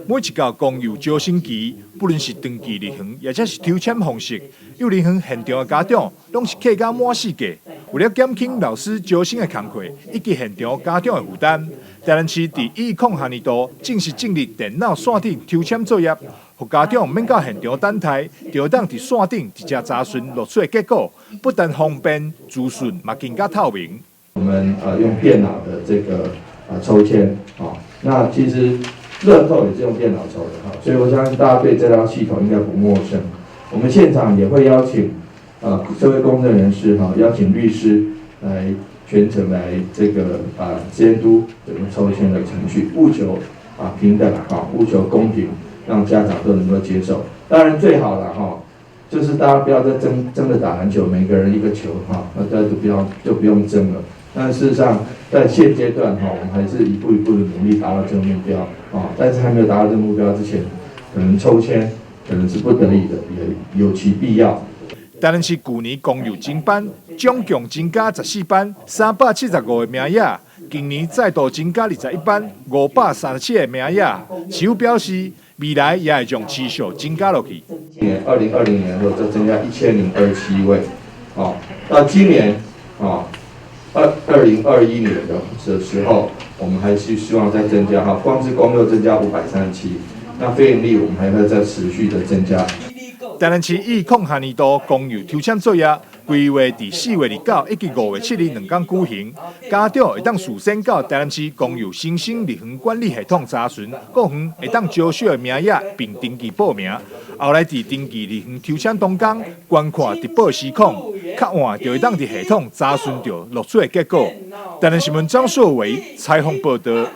每一屆公幼招生期，不論是長期入園，抑或是抽籤方式，幼兒園現場的家長攏是客甲滿四界。為了減輕老師招生的工課以及現場家長的負擔，台南市佇一空下年度正式進入電腦線頂抽籤作業，予家長免到現場等待，就會當佇線頂直接查詢錄取的結果，不但方便，資訊嘛更加透明。我們用電腦的這個抽籤啊，那其實樂透也是用電腦抽的哈，所以我相信大家對這套系統應該不陌生。我們現場也會邀請社會公正人士哈，邀請律師來全程來這個監督整個抽籤的程序，務求平等哈，務求公平，讓家長都能夠接受。當然最好了哈，就是大家不要再爭爭著打籃球，每個人一個球哈，那大家就不用爭了。但事實上，在現階段哈，我們還是一步一步的努力達到這個目標啊。但是還沒有達到這個目標之前，可能抽籤可能是不得已的，也有其必要。台南市舊年公幼增班，總共增加14班，375個名額。今年再度增加21班，537個名額。市府表示，未來也會將持續增加落去。今年2020年的時候，再增加1027位，哦，到今年啊，2021年的時候，我們還是希望再增加哈，光是公幼增加537，那非營利我們還會再持續的增加。台南市以控下年度公幼抽籤作業，規劃佇4月29以及5月7日兩工舉行。家長會當事先到台南市公幼新生入園管理系統查詢各園會當招收的名額，並登記報名。後來佇登記入園抽籤當天，觀看直播實況，較晚就會當佇系統查詢著錄取的結果。台南新聞張碩維採訪報導。